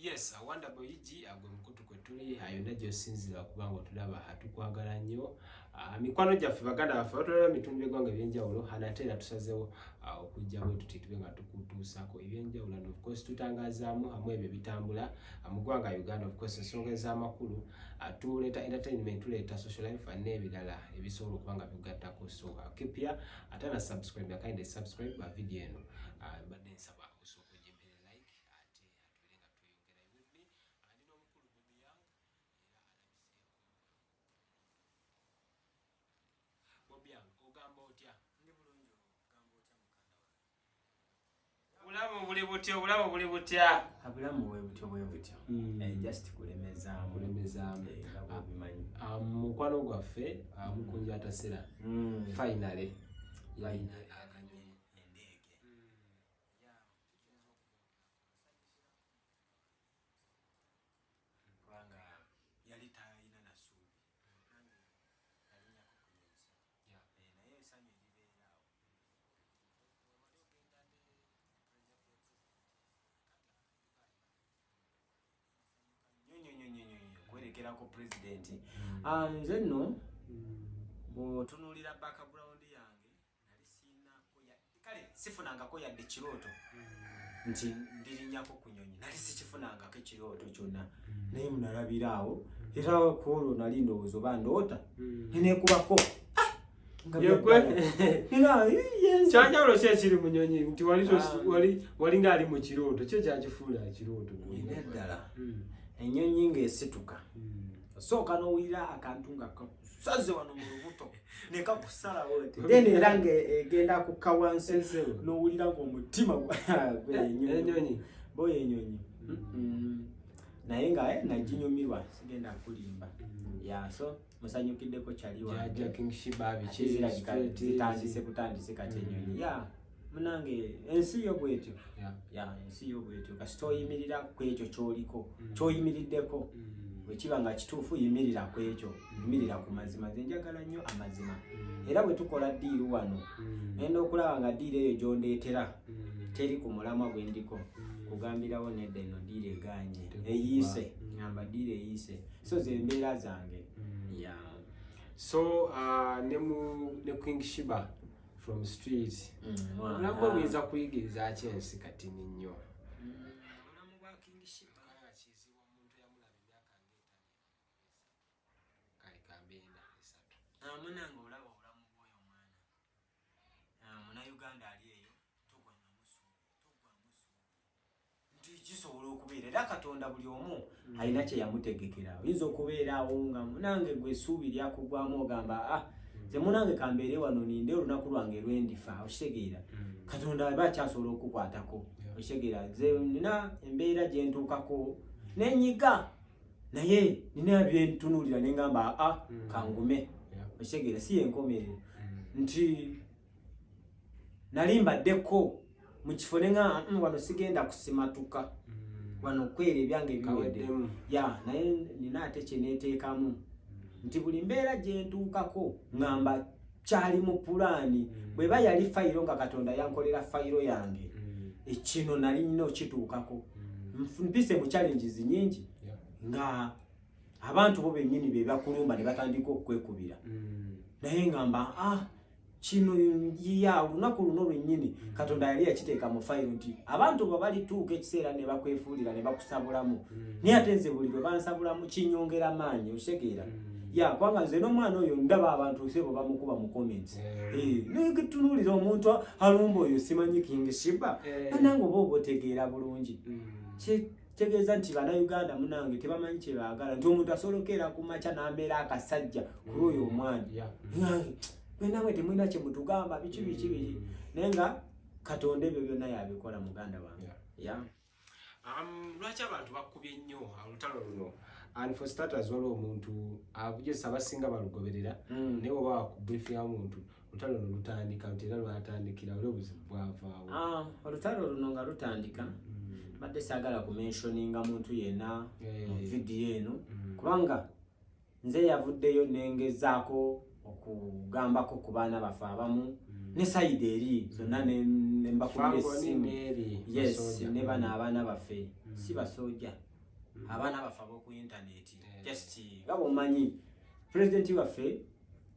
Yes, Wonderboy UG, gwe mukutu kwe tuli, yonna gy'osinziira okuba nga otulaba, tukwagala nnyo. Mikwano gyaffe, baganda baffe batulaba mitundu by'eggwanga ebyenjawulo, nate era tusazeewo okujja bwe tuti tube nga tukutuusaako ebyenjawulo, and of course tutangazaamu hamu ebyo bitambula mu ggwanga Uganda, of course ensonga ez'amakulu, tuleeta entertainment, tuleeta social life n'ebirala ebisobola okuba nga bigattako. So keep here, ate na subscribe, kindly subscribe video eno. Mbadde nsaba osooka ogimpere like, ate atubeere nga tweyongera. With me ndi n'omukulu Bobi Young, era alabiseeko. Bobi Young, ogamba otya? Ndi bulungi, ogamba otya, mukanda wange? Obulamu buli butya? Obulamu buli butya? Obulamu bwe butyo bwe butyo. Just kulemezaamu. Kulemezaamu. Nga bwobimanyi. Mukwano gwaffe Mukunja Atasera finally Finally akanye endeege. Ya, tuyinza okumusanyukirako kubanga yali talina na ssuubi. Nange nalinyako ku nyonyi ssatu. Naye essanyu eribeera awo wali ogenda ne nnyo nnyo nnyo nnyo nnyo kwerekerako pulezidenti. Nze nno bw'otunuulira background yange, nali siinako kale sifunangako yadde kirooto nti ndirinnyako ku nyonyi. Nali sikifunangako ekirooto kyonna, naye munalabira awo, era ku olwo nali ndowooza oba ndoota, neneekubako. Yegwe. Kyanjawulo ki ekiri mu nyonyi nti wali wali ngaali mu kirooto? Ki ekyakifuula ekirooto? Nina ddala enyonyi ng'esituka, osooka n'owulira akantu nga kakusaze wano mu lubuto ne kakusalawo oti, then era ng'egenda kukka wansi, n'owulira ng'omutima enyonyi. Boyo enyonyi. Naye nga naginyumirwa, sigenda kulimba. Ya, so musanyukiddeko kyali wange. Jaja King Shiba biki? Ate zirabika straight, zitandise butandise kati enyonyi. Ya munange, ensi yo bwetyo. Ya, ensi yo bwetyo, kasita oyimirira ku ekyo kyoliko, kyoyimiriddeko, bwe kiba nga kituufu, yimirira ku ekyo, yimirira ku mazima. Nze njagala nnyo amazima, era bwe tukola deal wano, ngenda okulaba nga deal eyo gyondeetera teri ku mulamwa gwe ndiko, kugambirawo nedda, eno deal eganye, eyiise. Ngamba deal eyiise, so ze embeera zange. Ya. So ne mu ne King Shiba from street, Mwana. obulamu bwe buyinza kuyigiriza ki ensi katini nnyo? Obulamu bwa King Shiba. Kizibu omuntu yamulaba emyaka ngaetaano, kale kambe ena, esatu. Munange, olaba obulamu bw'oyo omwana. Munauganda ali eyo, togwangamu ssuubi, toggwamu ssuubi nti kisobola okubeera. Era Katonda buli omu alina kye yamutegekera. Oyinza okubeera awo nga munange gwe essuubi lyakugwamu, ogamba, "Ah, nze munange kambeere wano ninde olunaku lwange lwendifa." Okitegeera? Katonda aba akyasobola okukukwatako. Okitegeera? Nze nina embeera gye ntuukako nenyiga, naye nina byentunuulira nengamba, "Aa, kangume." Okitegeera? Si yenkomerero nti nali mbaddeko mu kifo nenga wano sigenda kusimatuka, wano kwera ebyange biwedde." Kaweddemu. Ya, naye nina ate kyeneteekamu nti buli mbeera gye ntuukako ŋŋamba kyali mu pulaani. Bweba yali fayiro, nga Katonda yankolera fayiro yange, ekino nali nina okituukako. Mpise mu challenges nyingi nga abantu bo bennyini be bakulumba ne batandika okwekubira, naye ngamba, "Ah, kino ya olunaku luno lwennyini Katonda yali yakiteeka mu fayiro nti abantu bwe balituuka ekiseera ne bakwefuulira ne bakusabulamu." Naye ate nze buli lwe bansabulamu kinyongera maanyi. Okitegeera? Ya, kubanga nze n'omwana oyo ndaba abantu sebo bamukuba mu comments. Netunuulira omuntu alumba oyo, simanyi King Shiba. Nanange oba otegeera bulungi, kitegeeza nti Bannayuganda munange tebamanyi kye baagala, nti omuntu asobola okeera ku makya n'amera akasajja ku lwoyo omwana. Gwe namwe temulina kye mutugamba, biki biki biki, naye nga Katonda ebyo byonna yabikola, muganda wange. Ya. Lwaki abantu bakubye nnyo olutalo luno? And for starters, waliwo omuntu yes, abasinga balugoberera, naye oba wakubriefinga omuntu, olutalo luno lutandika nti era lwatandikira oli obuzibu bwavaawo? Ah, olutalo luno nga lutandika, mbadde saagala kumentioninga muntu yenna mu vidiyo eno, kubanga nze yavuddeyo nengezaako okugambako ku baana baffe abamu ne side eri zonna ne mbakubira Fangoni essimu. n'eri Yes. basooja. Ne bano abaana baffe si basooja. Abaana baffe ab'oku intaneti, just nga bwomanyi, pulezidenti waffe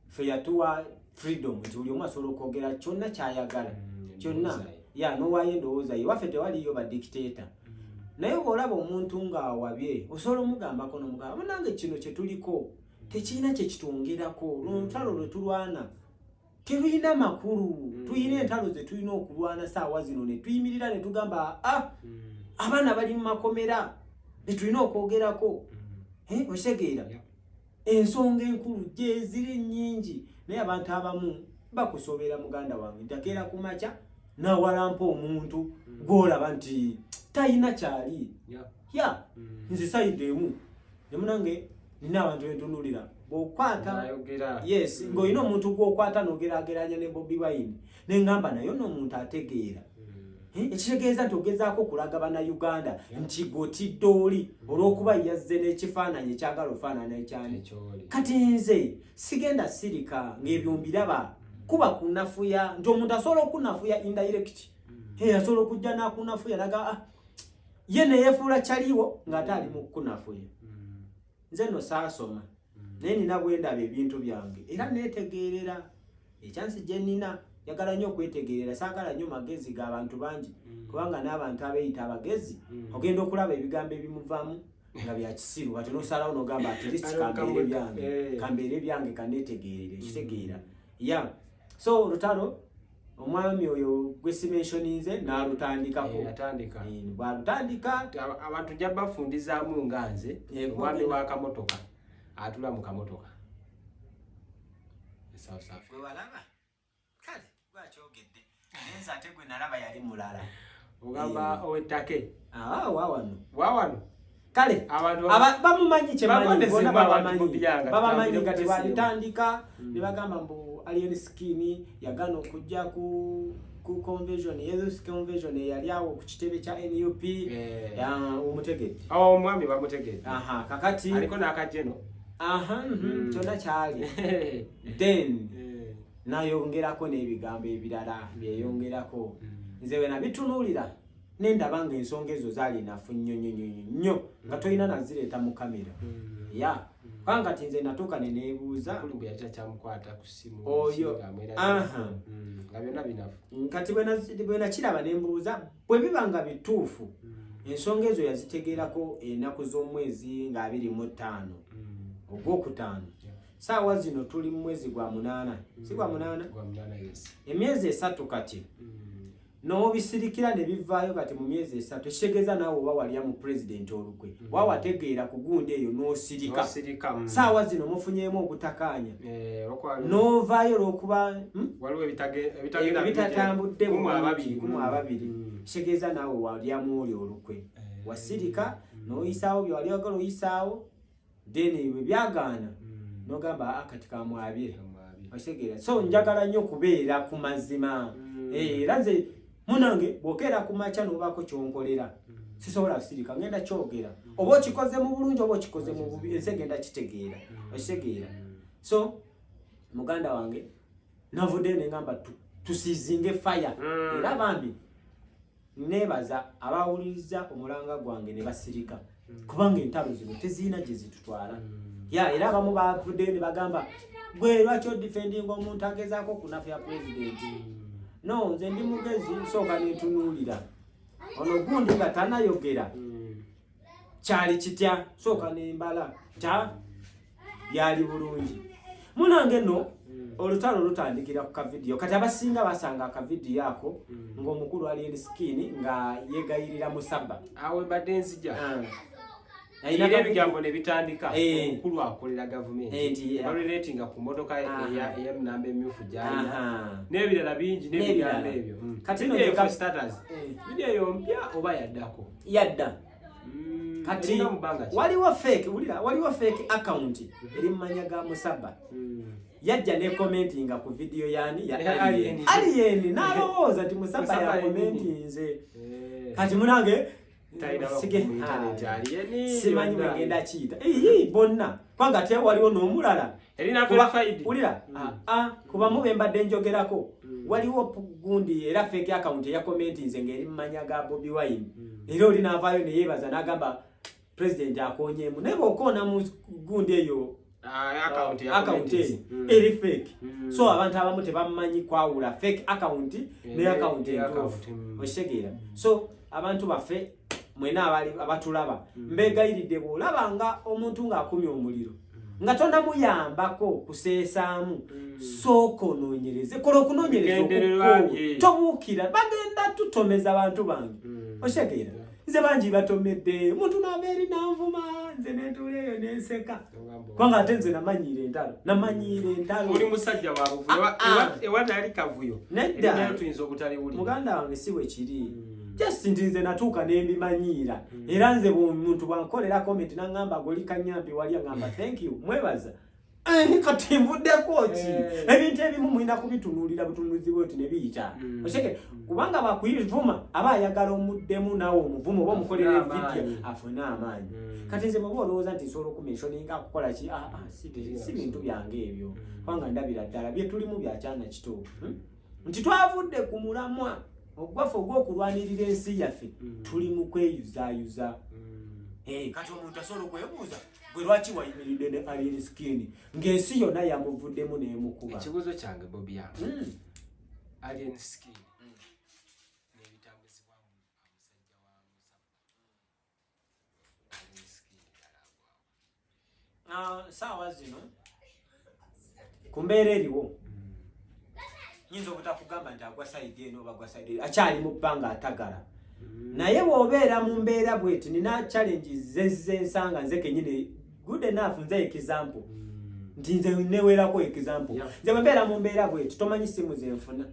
ffe yatuwa freedom nti buli omu asobola okwogera kyonna kyayagala, kyonna. Endowooza ye. Ya, nowaayo endowooza ye. Waffe tewaliyo badictator, naye bw'olaba omuntu ng'awabye, osobola omugambako nomugamba, "Munange, kino kye tuliko tekirina kye kitwongerako. Lutalo lwe tulwana terulina makulu. Tulina entalo ze tulina okulwana saawa zino." Ne tuyimirira ne tugamba, "Ah, abaana bali mu makomera, betulina okwogerako." Eh, okitegeera? Yeah. Ensonga enkulu gyeziri nnyingi, naye abantu abamu bakusobera, muganda wange, nti akeera ku makya nawalampa omuntu gwolaba nti talina kyali. Ya, nze side emu emunange nina abantu bentunulira bwokwata. Nayogera. Yes, ng'olina omuntu gwokwata n'ogerageranya ne Bobi Wine, neŋŋamba naye nno omuntu ategeera. Eh, ekitegeeza nti ogezaako okulaga bannayuganda nti gotidde oli olw'okuba yazze n'ekifaananyi ekyagala ofaanana ekyani. Ekyoli. Kati nze sigenda sirika ng'ebyo mbiraba, kuba kunafuya, nti omuntu asobola okunafuya indirect. Hey, asobola okujja n'akunafuya naga, ah, ye neyefuula kyaliwo ng'ate ali mu kukunafuya. Nze nno saasoma, naye nina bwendaba ebintu byange era neetegeerera ekyansi gye nnina. Njagala nnyo okwetegerera, saagala nnyo magezi g'abantu bangi, kubanga n'abantu abeeyita abagezi, ogenda okulaba ebigambo ebimuvaamu nga bya kisiru. Kati nosalawo nogamba, "At least kambeere byange, kambeere byange, kaneetegerere." Kitegeera? Ya, so olutalo omwami oyo gwe simentioninze n'alutandikako. Eh, yatandika. Eh, bw'alutandika. Abantu nja bafundizaamu nga nze Eh, omwami w'akamotoka atula mu kamotoka e South Africa. Gwe walaba kale gwakyogedde, naye nze ate gwe nalaba yali mulala. Ogamba ow'ettake? Aa, wawano. Wawano. Kale abantu bamumanyi kyemanyi Bagondezebwa bonna. abantu Babamanyi. Bobi Young, Babamanyi. tutambulire Kati ku PCM. bwabitandika ne bagamba mbu Alien Skin yagaana okujja ku convention, youth convention eyali awo ku kitebe kya NUP. Eh. Omutegedde? Oh, omwami bamutegedde. Aha, kakati aliko n'akajeno. Aha, kyonna kyali. Then nayongerako n'ebigambo ebirala byeyongerako. Nze we nabitunuulira nendaba nga ensonga ezo zaali nafu nnyo nnyo nnyo nnyo nnyo, nga tolina nazireeta mu kamera. Ya, kubanga kati nze natuuka ne neebuuza Mukulu bwe yali takyamukwata ku ssimu. Oyo, nga aha. Nga byonna binafu. Kati bwe nakiraba ne mbuuza, bwe biba nga bituufu, ensonga ezo yazitegeerako ennaku z'omwezi nga 25 ogwokutaano. Saawa zino tuli mu mwezi gwa munaana, si gwa munaana? Gwa munaana, yes. Emyezi 3 kati n'obisirikira ne bivaayo kati mu myezi 3, ekitegeeza naawe oba walya mu pulezidenti olukwe, wawategeera ku gundi eyo n'osirika. N'osirika. Saawa zino mufunyeemu obutakaanya, Eh, olwokuba n'ovaayo olwokuba, waliwo ebitagenda ebitatambudde kumu bulungi, ababiri. kumu ababiri. Kitegeeza naawe walyamu oli olukwe, wasirika n'oyisaawo bye wali oyagala oyisaawo, then bwe byagaana n'ogamba, "Ah, kati kamwabye." Kamwabye. Okitegeera? So njagala nnyo okubeera ku mazima. Eh, era nze munange bw'okeera ku makya n'obaako kyonkolera, sisobola kusirika, ngenda kyogera, oba okikoze mu bulungi oba okikoze mu bubi, ensi egenda kitegeera. Okitegeera? So muganda wange, navuddeyo nengamba tusiizinge fire. Era bambi neebaza abawuliriza omulanga gwange ne basirika, kubanga entalo zino tezirina gye zitutwala. Ya, era abamu bavuddeyo ne bagamba, "Gwe lwaki odefendinga omuntu agezaako okunafuya pulezidenti?" No, nze ndi mugezi, nsooka nentunuulira ono gundi nga tanayogera kyali kitya, sooka nembala kya byali bulungi. Munange nno, olutalo lutandikira ku kavidiyo. Kati abasinga basanga akavidiyo ako ng'omukulu Alien Skin nga yegayirira Musaba. Awo mbadde nzija. Ah. Era ebigambo ne bitandika, Eh. omukulu akolera Eh, gavumenti, baluleetinga ku motoka eya namba emyufu gyalina n'ebirala bingi n'ebigambo N'ebirala. ebyo. Kati nno Video nze for starters, Eh. video eyo mpya oba yaddako? Yadda. Kati Erina mu bbanga ki? waliwo fake, wulira, waliwo fake account eri mu manya ga Musaba, yajja ne commentinga ku video yani ya Ya Alien. Alien. Alien n'alowooza nti Musaba Musaba ya yennyini. commentinze. Eh. Kati munange Talina ku internet, Alien, simanyi bonna. bwegenda kiyita iyi bonna, kubanga ate waliwo n'omulala. Erina verified. Wulira, ah, ah, kubamu be mbadde njogerako, waliwo gundi era fake account eya commentinze ng'eri mu manya ga Bobi Wine, era oli n'avaayo ne yeebaza n'agamba President akonyemu, naye bw'okoona mu gundi eyo, Ah, account ya account eyo eri fake. So abantu abamu tebamanyi kwawula fake account ne account ne entuufu. account, Okitegeera? So abantu baffe mwena abali abatulaba, mbegayiridde, bw'olaba nga omuntu ng'akumya omuliro nga tonamuyambako kuseesaamu, sooka onoonyereze, kola okunoonyereza Ebigendererwa okukwo. bye. Tobuukira, bagenda tutomeza bantu bange. Okitegeera? Nze bangi batomedde, omuntu naaba eri nanvuma, nze nentuula eyo nenseka, kubanga ate nze namanyiira entalo, namanyiira entalo. Oli musajja wa buvuyo. Ah, ah. Ewatali kavuyo, Nedda. erinnya tuyinza obutaliwulira. Muganda wange, si bwe kiri. Just nti nze natuuka nembimanyiira, era nze muntu bwankolera comment naŋŋamba goli kanyampi wali, aŋŋamba thank you, mwebaza. Kati nvuddeko ki? Ebintu ebimu mulina kubitunuulira butunuzi bwoti ne biyita. Okitegeera? Kubanga bwakuyivuma aba ayagala omuddemu naawe omuvumu oba omukolera Afune evidiyo amaanyi. afune amaanyi. Kati nze bw'oba olowooza nti nsobola okumentioninga kukola ki, si bintu byange ebyo, kubanga ndabira ddala bye tulimu byakyana kito. Nti twavudde ku mulamwa ogwaffe ogw'okulwanirira ensi yaffe, tuli mu kweyuzaayuza. Kati omuntu asobola okwebuuza, gwe lwaki wayimiridde ne Alien Skin ng'ensi yonna yamuvuddemu n'emukuba? Ekibuuzo kyange, Bobi yange, Alien Skin n'ebitambuzibwa musajja wa Musaba, Alien Skin ddala agwawo? Ah, saawa zino ku mbeera eriwo, nyinza obutakugamba nti agwa side eno oba agwa side eri, akyali mu bbanga atagala. Naye bw'obeera mu mbeera bweti, nina challenges zenzensanga nze kenyini. Good enough, nze example, nti nze newerako example. Nze bwe mbeera mu mbeera bweti, tomanyi simu zenfuna.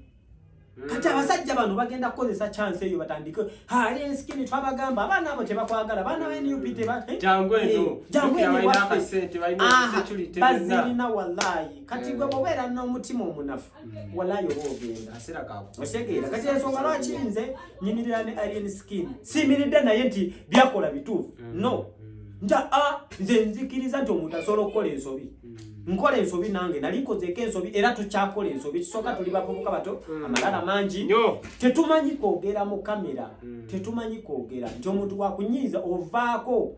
Kati abasajja bano bagenda kukozesa chance eyo batandike, Alien Skin twabagamba, abaana abo tebakwagala, abaana ba NUP teba Jangu eno. Jangu eno Balina ewaffe. akasente, balina Aha, security byonna. bazirina wallayi. Kati gwe bw'obeera n'omutima omunafu, wallayi oba ogenda. Kaseera kaku. Otegeera? Kati ensonga lwaki nze nyimirira ne Alien Skin, siyimiridde naye nti byakola bituufu, no, nja a nze nzikiriza nti omuntu asobola okukola ensobi. Nkola ensobi, nange nali nkozeeko ensobi, era tukyakola ensobi. Kisooka tuli bavubuka bato, amalala mangi, Nnyo. tetumanyi kwogera mu kamera, tetumanyi kwogera nti omuntu wakunyiiza ovaako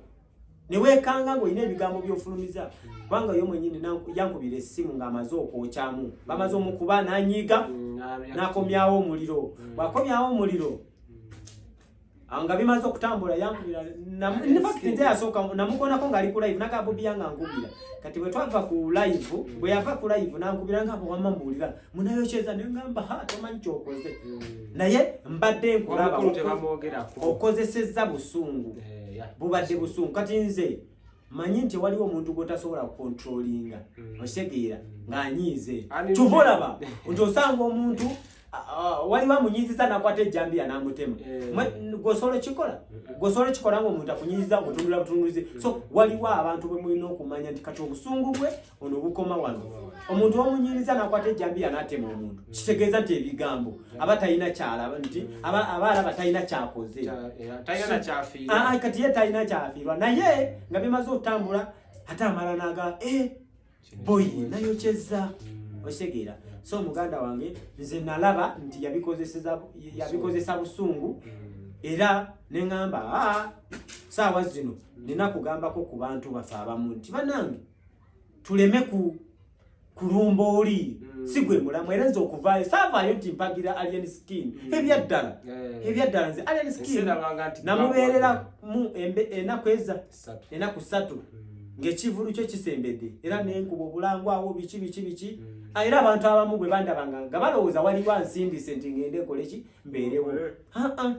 neweekanga ng'olina ebigambo by'ofulumiza, kubanga yo mwenyini yankubira essimu ng'amaze okwokyamu, bamaze omukuba n'anyiiga, n'akomyawo omuliro. Bw'akomyawo omuliro, nga bimaze okutambula, yankubira. In fact, nze yasooka namukonako ng'ali ku live, naga Bobi yanga nkubira. Kati bwe twava ku live, bwe yava ku live nankubira nga wamma mbuulira munayokyeza, ne ngamba, ha, tomanyi kyokoze, naye mbadde nkulaba. Omukulu tebamwogerako. Okozesezza busungu. Bubadde busungu. Kati nze manyi nti waliwo omuntu gwotasobola kucontrollinga, okitegeera, ng'anyiize. Kyova olaba nti osanga omuntu waliwo amunyiiziza nakwata ejjambiya n'amutema. Gwosobola okikola, gwosobola okikola ngaomuntu akunyiiziza obutundula butunduzi. So waliwo abantu bwe mulina okumanya nti kati obusungu bwe ono bukoma wano. Omuntu omunyiriza nakwata ejjambiya n'atema omuntu, kitegeeza nti ebigambo aba talina kyalaba, nti aba alaba talina kyakoze. Talina kyafiirwa. Ah, kati ye talina kyafiirwa, naye nga bimaze okutambula ate amala naga, boy nayokyeza. Okitegeera? So muganda wange, nze nalaba nti yabikozesa busungu, era neŋŋamba, aa, saawa zino nina kugambako ku bantu baffe abamu nti banange, tuleme ku kulumba oli, si gwe mulamu. Era nze okuvaayo, saavaayo nti mpagira Alien Skin. Ebyaddala, ebyaddala, nze Alien Skin Ensi nti namubeereramu enaku eza Ssatu. Enaku 3 ng'ekivulu kyo kisembedde, era nenkuba obulango awo, biki biki biki. Era abantu abamu bwe bandabanga nga balowooza waliwo ansindise nti ngende nkole ki, mbeerewo. Ah,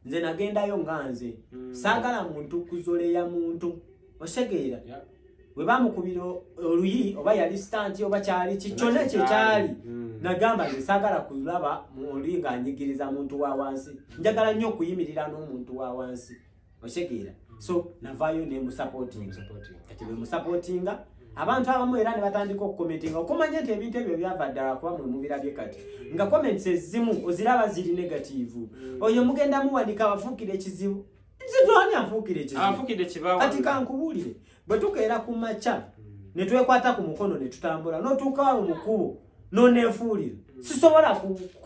nze nagendayo nga nze saagala muntu kuzoleya muntu, otegeera? Bwe bamukubira oluyi, oba yali stunt oba kyali ki, kyonna kyekyali, nagamba nze saagala kulaba oluyi ng'anyigiriza muntu wa wansi. Njagala nnyo okuyimirira n'omuntu wa wansi, otegeera? So navaayo nemusupportinga. Supporting. Kati bwe musupportinga, abantu abamu era ne batandika okucommentinga, okumanya nti ebintu ebyo byava ddala, kuba mwe mubirabye kati nga comments ezimu oziraba ziri negative. Oyo mugenda muwanika, abafuukira ekizibu. Nze twani anfuukira ekizibu? Anfukidde kibawa. Kati kankubuulire, bwe tukeera ku makya ne twekwata ku mukono ne tutambula, n'otuuka awo mu kkubo n'oneefuulira, sisobola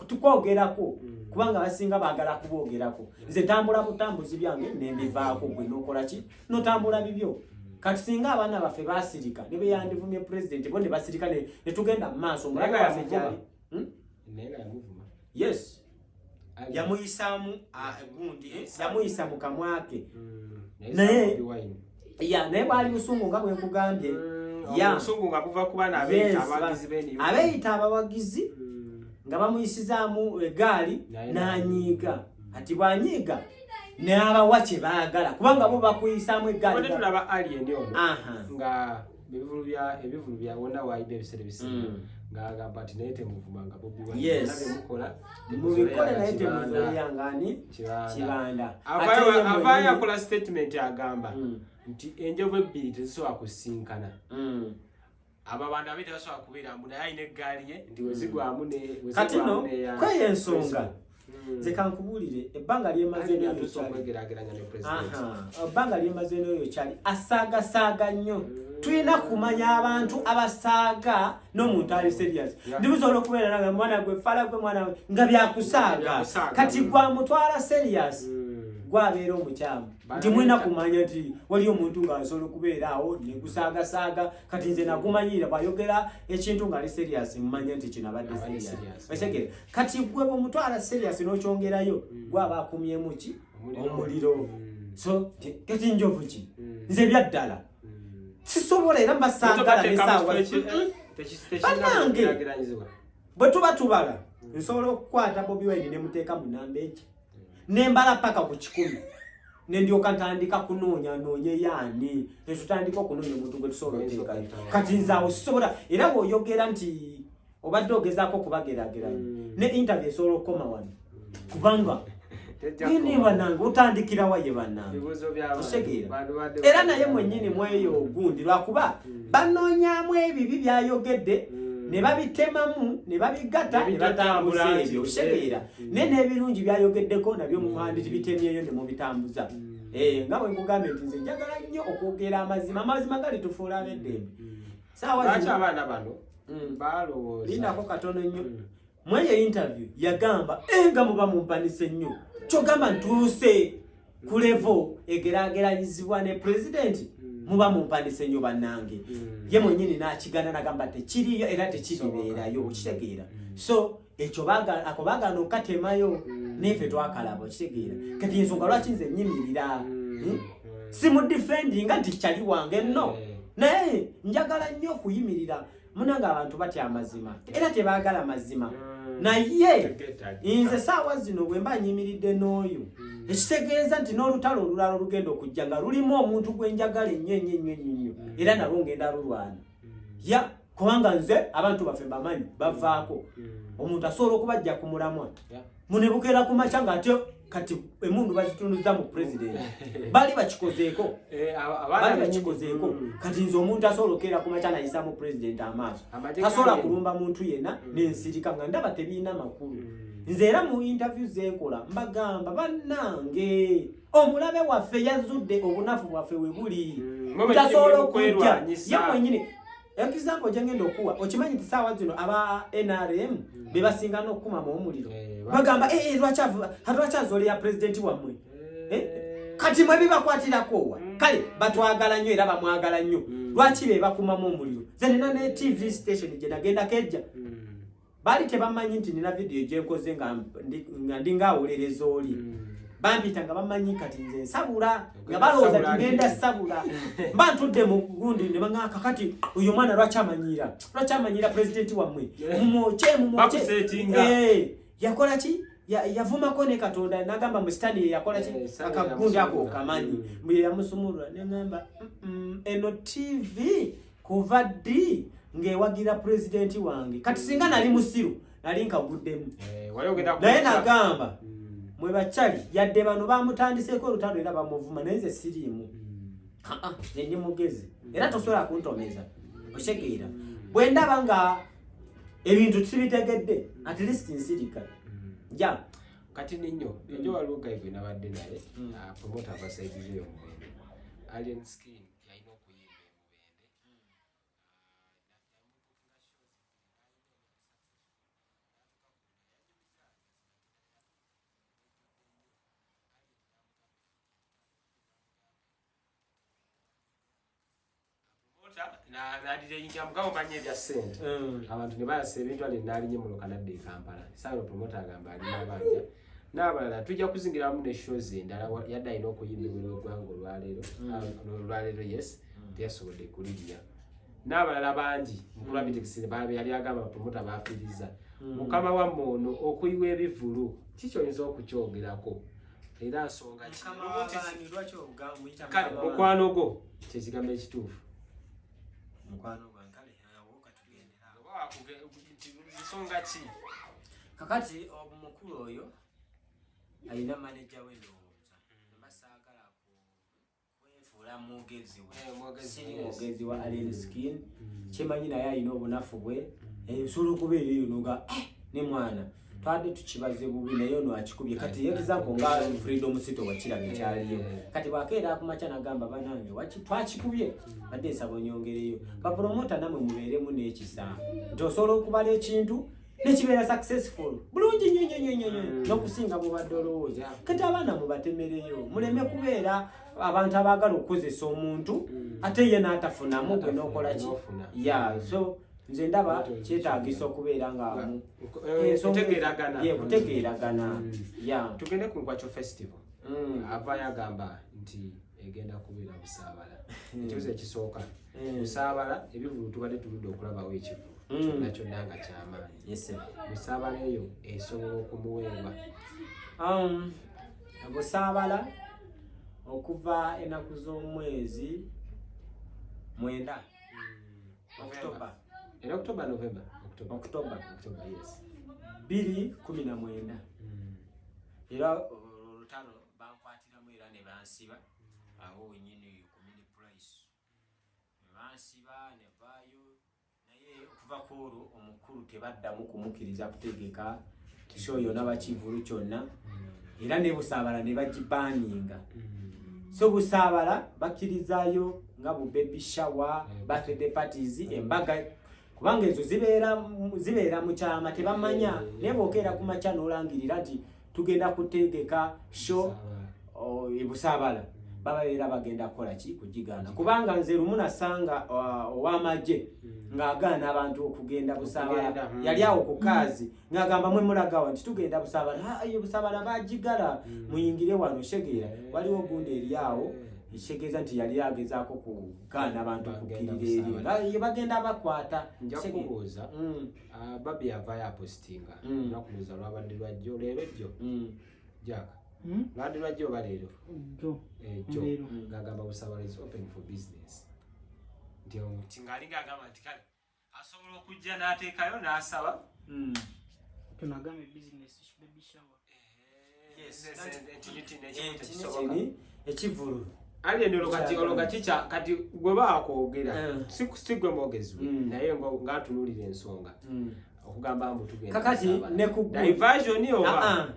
tukwogerako. Kubanga abasinga baagala kuboogerako. Nze tambula butambuzi byange nembivaako, gwe nokola ki, notambula bibyo. Kati singa abaana baffe basirika, ne beyandivumye pulezidenti bo ne basirika, ne tugenda mu maaso, omulabe Naye nga waffe yamuvuma. gyali. Naye nga yamuvuma. Yes, yamuyisaamu gundi, yamuyisa mu kamwa ke. Naye Naye- Bobi Wine. Ya, naye bwali busungu nga bwe nkugambye. Ya. Obusungu nga buva ku baana abeeyita Yes, abawagizi b'NUP. Abeeyita abawagizi nga bamuyisizaamu egaali Naye n'anyiiga. Ati bw'anyiiga n'abawa kye baagala, kubanga bo bakuyisaamu egaali. Tubadde tulaba Alien ono nga ebivulu bya wonna waayibya ebiseera ebisinga ng'agamba nti naye temuvumanga Bobi Wine. Byonna byemukola Mubikole, naye Kibanda. temuzoleya ngani. Kibanda. Kibanda. Ate ye Avaayo akola statement, agamba nti enjovu ebbiri tezisobola kusinkana. Abo abantu abe tebasobola kubeera mbu naye alina eggaali ye nti wezigwamu Kati no kweyo ensonga, nze kankubuulire, ebbanga lyemaze Alien n'oyo atuuse kyali okwegeraageranya ne president. Aha, ebbanga lyemaze n'oyo kyali asaagasaaga nnyo. Tulina kumanya abantu abasaaga n'omuntu ali serious. Ndibusobola okubeera nange, mwana gwe fala, gwe mwana we, nga byakusaaga. Byakusaaga. Kati gwamutwala serious, gwabeera omukyamu. Nti mulina kumanya nti waliyo omuntu ng'asobola okubeera awo nekusaagasaaga. Kati nze nagumanyira, bwayogera ekintu ng'ali serious, mmanya nti kino abadde Abadde serious. serious. Otegere, kati gwe bwomutwala serious n'okyongerayo, gwaba akumyemu ki? Omuliro. Omuliro. So kati njovu ki? Nze byaddala sisobola, era mbasaagala Tobateeka mu nesaawa kifo tekirina Bannange! kugeraageranyizibwa. Bwe tuba tubala, nsobola okukwata Bobi Wine nemuteeka mu namba egi, nembala paka ku 100, nendyoka ntandika kunoonya noonye yaani, netutandika okunoonya omuntu gwe tusobola oteekayo. Kati nze awo sisobola. Era bw'oyogera nti obadde ogezaako okubagerageranya, ne interview esobola okukoma wano, kubanga Tejja ini kukoma. Bannange, otandikirawa ye, bannange? Bibuuzo by'abantu. Otegeera? Bantu badde Era naye mwennyini mweyo ogundi, lwakuba banoonyaamu ebibi byayogedde ne babitemamu ne babigatta Ne ne batambuza bitatambula ebyo. nti, Otegeera? Naye n'ebirungi byayogeddeko nabyo muwanditi bitemyeyo ne mubitambuza. Nga bwe nkugambye nti nze njagala nnyo okwogera amazima. Amazima galitufuula ab'eddembe. Saawa Lwaki zino abaana bano balowooza Lindako katono nnyo. Mweyo interview yagamba, nga muba mumpanise nnyo, kyogamba ntuuse ku level egeraageranyizibwa ne pulezidenti, muba mumpanise nnyo bannange. Ye mwennyini n'akigana nagamba tekiriyo era tekiribeerayo. Okitegeera? So ekyo ako baagaana okukatemayo, naife twakalaba. Okitegeera? Kati ensonga lwaki nze nyimirira, Simudefendinga nti kyali wange, nno. Naye njagala nnyo okuyimirira. Munange, abantu batya amazima era tebaagala mazima. Naye Tegeetagisa. nze saawa zino bwe mba nyimiridde n'oyo, ekitegeeza nti n'olutalo olulala olugenda okujja nga lulimu omuntu gwe njagala ennyo ennyo ennyo ennyo nnyo, era nalwo ngenda lulwana. Ya, kubanga nze abantu baffe bamanyi bavaako. Omuntu asobola okubajja ku mulamwa, munebukeera ku makya ng'ate kati emundu bazitunuza mu pulezidenti. Baali bakikozeeko. Abaana Baali bakikozeeko. Kati nze omuntu asobola okukeera ku makya nayisamu pulezidenti amaaso, Amagye tasobola kulumba muntu yenna, nensirika nga ndaba tebiina makulu. Nze era mu interview zenkola mbagamba, bannange, omulabe waffe yazudde obunafu bwaffe we buli. Mwe mwennyini Tasobola muli mu okujja kwerwanyisa. ye mwennyini. Example gyengenda okuwa, okimanyi nti saawa zino aba NRM be basinga n'okukumamu omuliro? Bagamba, "Eh, eh, lwaki azoleya pulezidenti wammwe?" Kati mwe bibakwatirako wa? Kale batwagala nnyo era bamwagala nnyo. Lwaki be bakumamu omuliro? Nze nina ne TV station gye nagendako ejja, baali tebamanyi nti nina vidiyo gyenkoze nga ndi ngaawolereza oli. Bampita nga bamanyi kati nze nsabula, nga balowooza Sabula nti ngenda ndi. sabula. Mba ntudde mu gundi ne baŋŋamba, kakati oyo omwana lwaki amanyiira, lwaki amanyiira pulezidenti wammwe? Mumwokye, mumwokye. Bakusetinga. Yakola ki? Yavumako ne Katonda nagamba mu sitani ye yakola ki? Sitani Akagundi ako yamusumulula. okamanyi? Mbu ye yamusumulula. Neŋŋamba, eno TV kuva ddi ng'ewagira pulezidenti wange?" Kati singa nali musiru, nali nkaguddemu. Wali ogenda Naye kwokya. nagamba, mwe bakyali, yadde bano bamutandiseeko olutalo era bamuvuma, naye nze siriimu. Aa, nze ndi mugezi era tosobola kuntomeza. Okitegeera? Bwe ndaba nga ebintu sibitegedde, at least nsirika. Ja. Kati ninyo ejo waliwo guy gwe nabadde naye, promoter abasayidizeyo Mubende, Alien Skin, yalina okuyimba e Mubende. Promota nadireyingira mugabo manyi ebya ssente. Abantu ne bayasa ebintu, ali naalinye muloka nadda e Kampala. Saano promota agamba alina abanja n'abalala, tujja kuzingiramu ne shows endala. Yadde alina okuyimba ebweru w'eggwanga olwaleero. Olwaleero, yes, teyasobodde kulinnya n'abalala bangi. Mukulu Abitex yali agamba promota bafiiriza mukama wammwe ono okuyiwa ebivulu. Kikyoyinza okukyogerako era nsonga ki? Mukama w'abaani? Lwaki muyita Kale, mukama w'abaani? Mukwano gwo, kyekigambo ekituufu. Mukwano gwange, kale awo katugendera. Oba nsonga ki? Kakati omukulu oyo alina manager we, ndowooza mba saagala kwefuula mwogezi we. Eh, mwogezi, Siri yes. mwogezi wa Alien Skin. Kyemanyi naye alina obunafu bwe. Nsobola okubeera eyo noga, "Eh, ne mwana twadde tukibaze bubi, naye ono akikubye." Kati example nga Freedom City wakiraba ekyaliyo. Kati bwakeera akumakya nagamba, "Banange, twakikubye, badde nsaba onyongereyo." Bapromota namwe mubeeremu n'ekisa nti osobola okubala ekintu nekibeera successful bulungi nnyo nnyo nnyo nnyo nnyo n'okusinga bwobadde olowooza. Kati abaana mubatemereyo, muleme kubeera abantu abaagala okukozesa omuntu ate ye n'atafunamu, gwe n'okola ki? N'ofuna. Ya, so nze ndaba kyetaagisa okubeera nga Kutegeeragana. Ye, kutegeeragana, ya. Tugende ku Nkwacho Festival. Avaayo agamba nti egenda kubeera Busaabala. Ekibuzo ekisooka, Busaabala ebivulu tubadde tuludde okulabawo ekivulu kyonna kyonna nga kyamaanyi. Yes, sir. Busaabala eyo esobola okumuweebwa? Busaabala okuva ennaku z'omwezi 9 October. Era October, November, October. October. October, yes. 2019. Era olwo olutalo bankwatiramu era ne bansiba awo wenyini ku Mini Price, ne bansiba ne vaayo. Naye okuva ku olwo omukulu tebaddamu kumukkiriza kutegeka show yonna, bakivulu kyonna, era ne Busaabala ne bagibaninga. So Busaabala bakkirizaayo nga bu baby shower, birthday parties, embaga, kubanga ezo zibeera mu kyama, tebamanya. Naye bw'okeera ku makya n'olangirira nti tugenda kutegeka show e Busaabala, bababeera bagenda kukola ki? Kugigaana. Kubanga nze lumu nasanga ow'amagye ng'agaana abantu okugenda Busaabala. Okugenda, Yali awo ku kaazi ng'agamba, "Mwe mulagawa?" Nti tugenda Busaabala. "Ah, eyo Busaabala bagigala, muyingire wano." Shegeera waliwo gundi eri awo, ekitegeeza nti yali agezaako kugaana abantu Bagenda kukkirira eri. Busaabala. Ye bagenda bakwata. Nja Shegeera. kubuuza. Babi avaayo apositinga olunaku luza lwabadde lwajjo, leero jjo. Jack, lwabadde lwajjo oba leero? Jo. Eh, jjo. Leero. Ng'agamba Busaabala is open for business, nti nti ng'alinga agamba nti kale asobola okujja n'ateekayo n'asaba. Tunagamba business baby shower. Yes, Nti Kini kini ekivulu. Alien, olwo kati, olwo kati kati gwe baakwogera, si gwe mwogezi we, naye ng'atunuulira ensonga okugamba mbu tugenda Kakati Busaabala. ne ku Diversion oba? Ah, ah.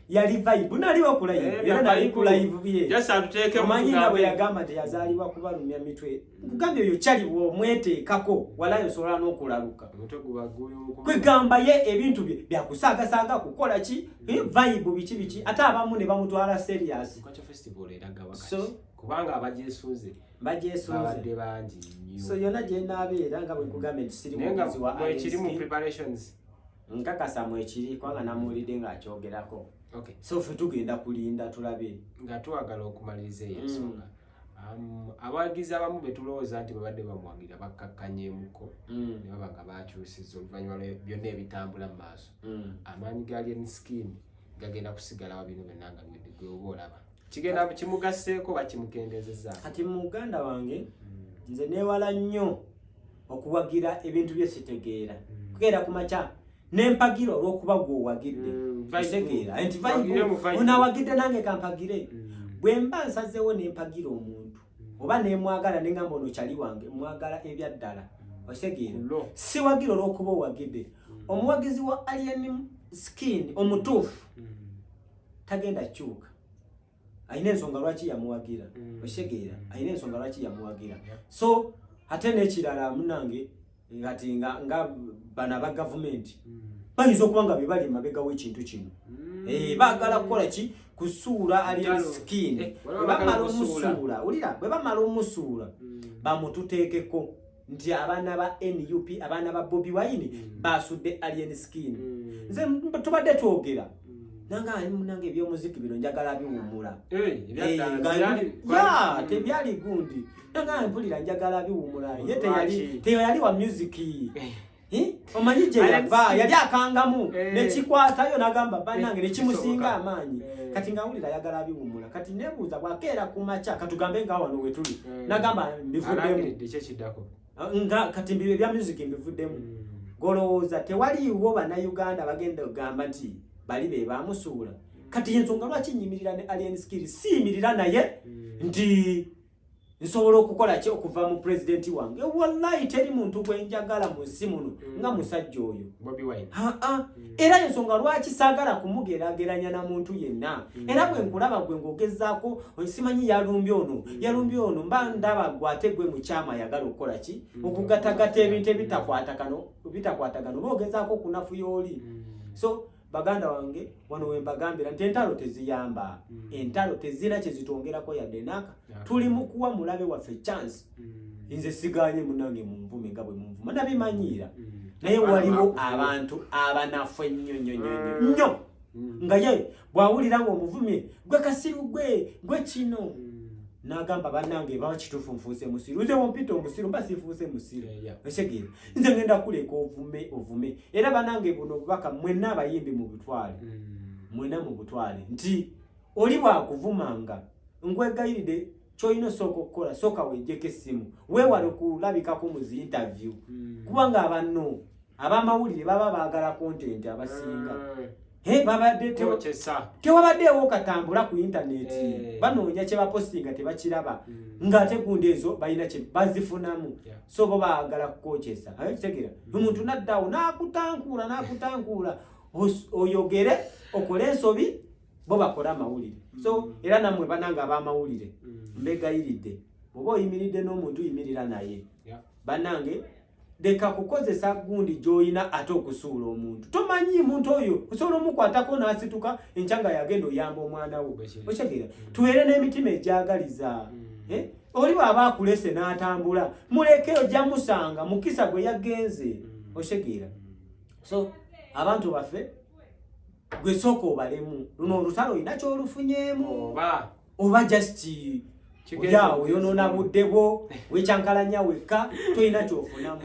Yali vibe, naliwo ku live. Eh, Era nali ku vibe. live ye. Just atuteekemu Omanyi nga bwe tugambe. yagamba nti yazaalibwa kubalumya mitwe. Nkugambye oyo kyali bw'omweteekako walayo osobola n'okulaluka. Omutwe guba guli Kwegamba ye ebintu bye byakusaagasaaga, kukola ki, vibe, biki biki, ate abamu ne bamutwala serious. Nkwacho Festival eraga wakati So- kubanga abagyesunze Bagyesunze. babadde bangi nnyo. So yonna gye naabeera, nga bwe nkugambye nti siri Naye nga mwogezi wa mwekiri mu Alien Skin, preparations? Nkakasa mwekiri kubanga namuwulidde ng'akyogerako. Okay. So ffe tugenda kulinda tulabe. Nga twagala okumaliriza eyo ensonga, abawagizi abamu betulowooza nti babadde bamuwagira bakkakkanyeemuko ne baba nga bakyusiza oluvannyuma lwa byonna ebitambula mu maaso. Amaanyi ga Alien Skin gagenda kusigala wa bino byonna nga biwedde? Gwe oba olaba kigenda kimugasseeko oba kimukendeezezzaako? Kati muganda wange, nze neewala nnyo okuwagira ebintu bye sitegeera. Kukeera ku makya nempagira olw'okuba gwe owagidde. Vibe. Kitegeera nti Wagire mu vibe. onawagidde, nange kampagire. Bwe mba nsazeewo nempagira omuntu oba nemwagala, neŋŋamba ono kyali wange, mwagala ebyaddala, okitegeera? Lo. Siwagira olw'okuba owagidde. Omuwagizi wa Alien Skin omutuufu tagenda kyuka, alina ensonga lwaki yamuwagira. Okitegeera? Alina ensonga lwaki yamuwagira. So ate n'ekirala munange, kati nga bano aba gavumenti bayinza okuba nga be bali emabega w'ekintu kino. Baagala kukola ki? Kusuula Alien Ntalo. Skin. Eh, waliwo Bwe bamala abagala okusuula. omusuula, wulira, bwe bamala omusuula bamututeekeko. Nti abaana ba NUP, abaana ba Bobi Wine basudde Alien Skin. Nze tubadde twogera nanga munange, ebyomuziki bino njagala biwummula. Ya, tebyali gundi, nanga mpulira njagala biwummula. Ye teyali teyali wa music. Omanyi gye yava, yali akangamu nekikwatayo nagamba bannange nekimusinga amaanyi. Kati ngawulira ayagala biwummula. Kati nebuuza, bwakeera ku makya, katugambe nga wano wetuli, nagamba mbivuddemu, nga kati ebya music mbivuddemu, golowooza tewaliiwo Bannayuganda bagenda okugamba nti bali be bamusuula? Kati yensonga lwaki nyimirira ne Alien Skin. Siyimirira naye nti nsobola okukola ki okuva mu pulezidenti wange. Wallahi, teri muntu gwe njagala mu nsi muno nga musajja oyo. Aa, era ensonga lwaki saagala kumugeraageranya na muntu yenna. Era bwe nkulaba gwe ng'ogezaako, simanyi yalumbye ono, yalumbye ono, mba ndaba gwe ate gwe mukyama ayagala okukola ki, okugatagata ebintu ebitakwatagano, oba ogezaako okunafuya oli. So baganda wange, wano wembagambira nti entalo teziyamba, entalo tezina kyezitongerako yadde naka. Tuli mu kuwa mulabe waffe chance. Nze siganye munange munvume nga bwe munvuma, nabimanyiira, naye waliwo abantu abanafu ennyo nnyo nnyo nnyo, nga ye bw'awulira ng'omuvumye, gwe kasiru, gwe gwe kino, n'agamba bannange baba kituufu nfuuse musiru. Nze wompita omusiru, mba sifuuse musiru. Ekitegeera, nze ngenda kuleka ovume ovume. Era bannange, buno obubaka mwenna abayimbi mu butwale, mwenna mu butwale, nti oli bwakuvumanga, nkwegayiridde, kyolina osooka okukola, sooka wejjeko essimu, weewale okulabikako mu zi interview, kubanga abanno abamawulire baba baagala content abasinga. Babadde tewabaddeewo katambula ku intaneti, banoonya kye bapostinga tebakiraba, ng'ate gundi ezo balina kye bazifunamu. So bo baagala kukokyesa. Kitegeera, omuntu naddawo n'akutankuula n'akutankuula, oyogere okole ensobi, bo bakole amawulire. So era nammwe banange ab'amawulire, mbegayiridde, bw'oba oyimiridde n'omuntu, yimirira naye. Bannange, leka kukozesa gundi gy'olina ate okusuula omuntu. Tomanyi muntu oyo osobola omukwatako n'asituka enkya nga yagenda oyamba omwana wo. Okitegeera, tubeere n'emitima egyagaliza. Eh? Oli bw'aba akulese n'atambula, muleke, ojja musanga mukisa gwe yagenze. Okitegeera? So abantu baffe, gwe sooka obalemu luno olutalo, olina kyolufunyeemu oba just olyawo oyonoona budde bwo, wekyankalanya wekka, tolina kyofunamu.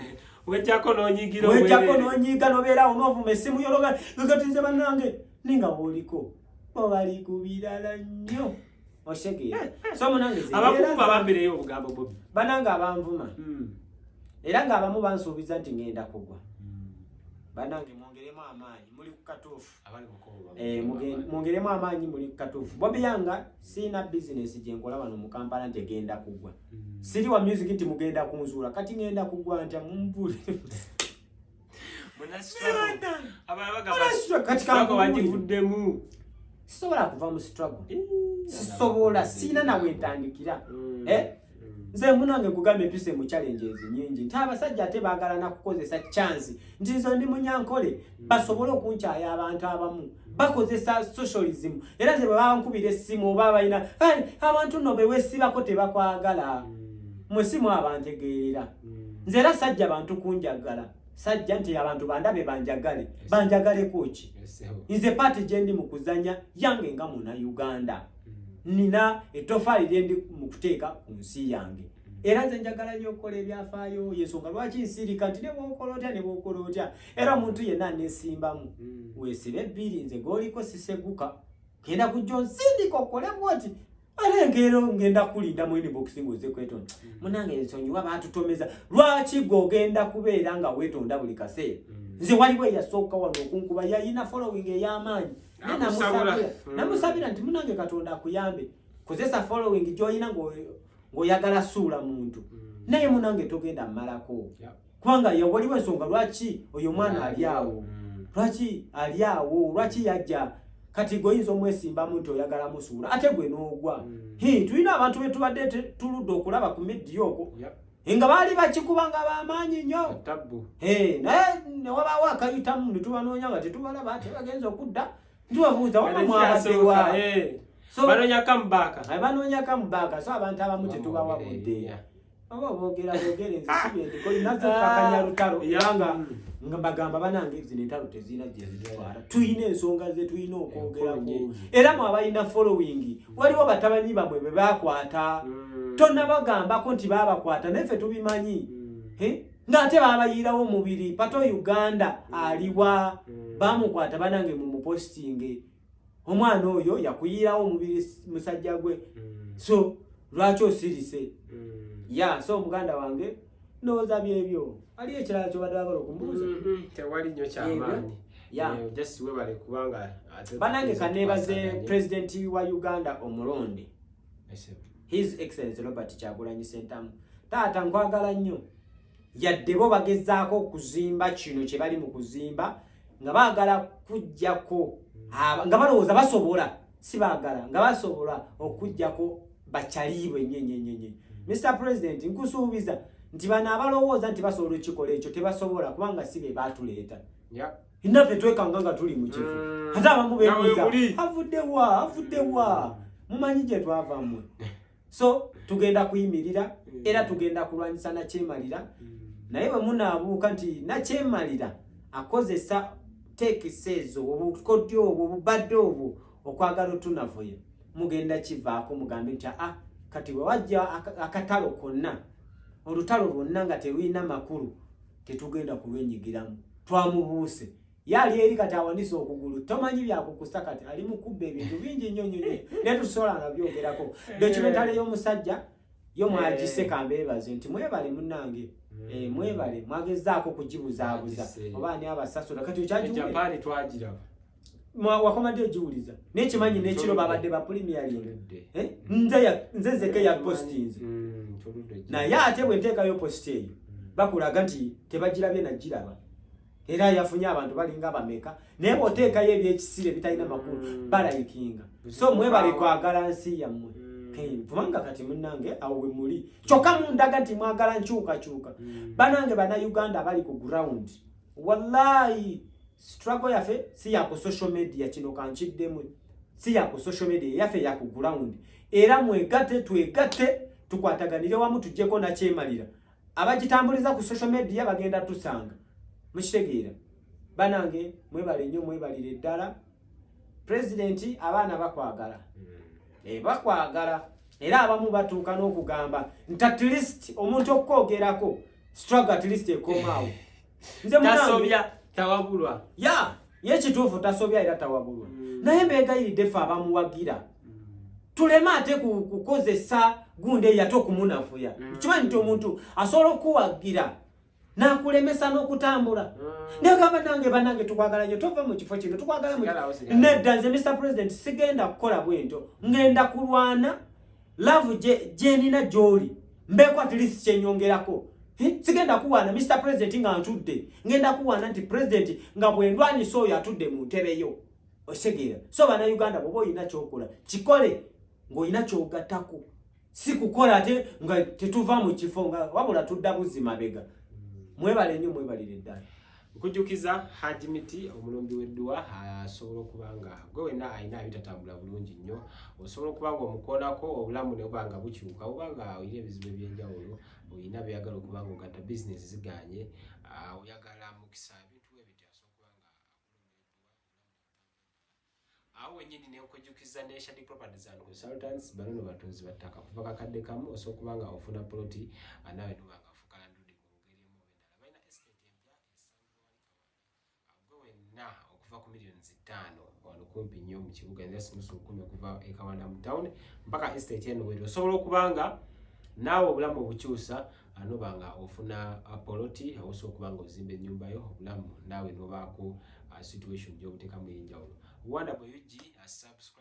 Wejjako n'onyigira. Wejjako n'onyiga, nobeerawo n'ovuma essimu yologa gati nze bannange, ninga bwoliko obali ku birala nnyo. Otegeera? So munange ze Abakuvuma bambireyo obugambo, Bobi. Banange abanvuma, era ng'abamu bansuubiza nti ngenda kugwa, banange mwongeremu amaanyi, muli ku katuufu. Abali mukobo. Mwongeremu amaanyi, muli ku katuufu. Bobi Yanga, siina bizinesi gye nkola wano mu Kampala nti egenda kugwa. Siri wa music nti mugenda kunzuula. Kati ngenda kugwa ntya? Mumbule. Kati kankubuulire. Wagivuddemu. Sisobola kuva mu struggle, sisobola, siina nawe ntandikira. Eh? Nze munange nkugamba, empisa mu challenges nyingi, nti abasajja ate baagala nakukozesa chance nti nze ndi munyankole, basobole okunkyaya. Abantu abamu bakozesa socialism, era nze bwe bankubira essimu oba balina "Hey, abantu nno bewesibako tebakwagala." Mwe si mu abantegeerera. Nze era sajja bantu kunjagala, sajja nti abantu bandabe banjagale. Banjagaleko ki? Nze part gye ndi mu kuzanya yange nga Munnayuganda, nina ettofaali lye ndi mu kuteeka ku nsi yange. Era nze njagala nnyo okukola ebyafaayo, yensonga lwaki nsirika nti ne bwokola otya, ne bwokola otya, era omuntu yenna aneesimbamu, weesibe ebbiri, nze g'oliko siseguka. Genda kujja onsindika okole bwoti, ate enkeero ngenda kulinda mu inbox ng'ozze kwetonda. Munange ensonyiwa, baatutomeza. Lwaki gwe ogenda kubeera nga weetonda buli kaseera? Nze waliwo eyasooka wano okunkuba, yayina following ey'amaanyi. Naye Nakusabula. namusabira nti munange Katonda akuyambe, kozesa following gy'olina ng'oyagala suula muntu, naye munange togenda mmalako, kubanga ya waliwo ensonga lwaki oyo omwana ali awo, lwaki ali awo, lwaki yajja. Kati gwe oyinza omwesimbamu nti oyagala musuula, ate gwe n'ogwa. Hi, tulina abantu be tubadde tuludde okulaba ku media okwo nga baali bakikuba nga bamaanyi nnyo. Tabbu. Naye newabaawo akayitamu ne tubanoonya nga tetubalaba, ate bagenza okudda ntubabuuza, wama mwabaddewa? So banoonya comeback. Banoonya comeback. So abantu abamu tetubawa budde. Oba boogera boogere, nze si byendiko nazo kakanya lutalo, era nga mbagamba banange, zino entalo tezirina gye zitwala. Tulina ensonga ze tulina okwogerako. Enkulu. Era mwe abalina following, waliwo batabanyi bamwe be bakwata. Tonnabagambako nti baabakwata, naye ffe tubimanyi. Eh? Ng'ate baabayiirawo omubiri. Pato Uganda aliwa? Bamukwata. Banange, mumupostinge omwana oyo yakuyiirawo omubiri, musajja gwe. So lwaki osirise? Ya, so muganda wange, ndowooza byebyo. Aliyo ekirala kyobadde wagala okumbuuza? Tewali nnyo kyamaanyi. Ya. Just webale kubanga ate Banange, kaneebaze tukwasaganye. Pulezidenti wa Uganda omulonde, Ese. His Excellence Robert Kyagulanyi Sentamu. Taata, nkwagala nnyo. Yadde bo bagezaako okuzimba kino kye bali mu kuzimba nga baagala kujjako nga balowooza basobola, si baagala, nga basobola okujjako bakyaliibwe nnyo nnyo nnyo nnyo. Mr President, nkusuubiza nti bano abalowooza nti basobola okikola ekyo tebasobola, kubanga si be baatuleeta. Naffe twekanga nga tuli mu kifo. Ate abamu beebuuza, Nawe muli. Avuddewa, avuddewa? Mumanyi gye twava mmwe. So tugenda kuyimirira era tugenda kulwanyisa nakyemalira. Naye bwe munaabuuka nti nakyemalira akozesa tekisi ezo, obukodyo obwo, obubadde obwo okwagala otunafuya, mugenda kivaako. Mugambe nti aa, kati bwe wajja akatalo konna, olutalo lwonna nga terulina makulu, tetugenda kulwenyigiramu. Twamubuuse, ye ali eri kati awanise okugulu, tomanyi byakukusa, kati ali mu kubba ebintu bingi nnyo nnyo nnyo, naye tusobola nga byogerako. Documentary y'omusajja yo mwagise, kambeebaze nti mwebale munnange. Mwebale mwagezaako kugibuzaabuza. Mwagise. Oba ani abasasula kati E okyagiwulira? Japan twagira. Wakomadde ogiwuliza, naye kimanyi n'ekiro babadde ba premiering. Tuludde. Eh? Nze nzeke ya postinze. Tuludde. Naye ate bwe nteekayo post eyo, bakulaga nti tebagirabye, nagiraba era yafunye abantu balinga bameka. Naye bw'oteekayo ebyekisire ebitalina makulu, balayikinga. So mwebale kwagala nsi yammwe. Kubanga kati munnange, awo we muli kyokka mundaga nti mwagala nkyukakyuka. Banange Bannayuganda abali ku ground, wallahi struggle yaffe si ya ku social media. Kino kankiddemu, si ya ku social media, yaffe ya ku ground. Era mwegatte, twegatte, tukwataganire wamu, tujjeko nakyemalira. Abagitambuliza ku social media bagenda tusanga. Mukitegeera? Banange, mwebale nnyo, mwebalire ddala. Pulezidenti, abaana bakwagala. Bakwagala, era abamu batuuka n'okugamba nti at least omuntu okwogerako struggle at least ekomaawo. Nze munange, Tasobya, tawabulwa. Ya, ye kituufu, tasobya era tawabulwa. Naye mbeegayiridde ffe abamuwagira tuleme ate kukozesa gundi eyo ate okumunafuya. Kimanyi nti omuntu asobola okuwagira n'akulemesa n'okutambula. Negamba, nange banange, tukwagala nnyo, tova mu kifo kino, tukwagala mu Sigalawo, sigalawo. Nedda, nze Mr President sigenda kukola bwentyo. Ngenda kulwana love gyenina gy'oli, mbeeko at least kyenyongerako. Eh, sigenda kuwaana Mr President nga ntudde, ngenda kuwaana nti president nga bwe ndwanyisa oyo atudde mu ntebe yo. Okitegeera? So Bannayuganda, bw'oba olina kyokola, kikole ng'olina kyogattako, si kukola ate nga tetuva mu kifo, nga wabula tudda buzzi mabega. Mwebale nnyo, mwebalire ddala. Nkujjukiza Haji Miti, omulumbi w'edduwa, asobola okuba nga gwe wenna alina ebitatambula bulungi nnyo, osobola okuba nga omukoonako obulamu ne buba nga bukyuka. Oba nga olina ebizibu ebyenjawulo, olina byeyagala okuba nga ogatta, bizinesi ziganye, oyagala mukisa, ebintu bwe bityo, asobola okuba nga akulumba edduwa awo wennyini. Nenkujjukiza ne Shadi Properties and Consultants. Bano no batunzi ba ttaka. Kuva kakadde kamu osobola okuba nga ofuna poloti, naawe noba nga ofuuka landlord mu ngeri emu oba endala. Balina estate empya esangibwa wali Kawanda, gwe wenna okuva ku miliyoni 5, wano kumpi nnyo mu kibuga, enza 100 okuva e Kawanda mu town mpaka estate eno weri. Osobola okuba nga naawe obulamu obukyusa, noba nga ofuna poloti, osobola okuba nga ozimba ennyumba yo, obulamu naawe nobaako situation gy'obuteekamu ey'enjawulo. Wanda bwe UG, subscribe.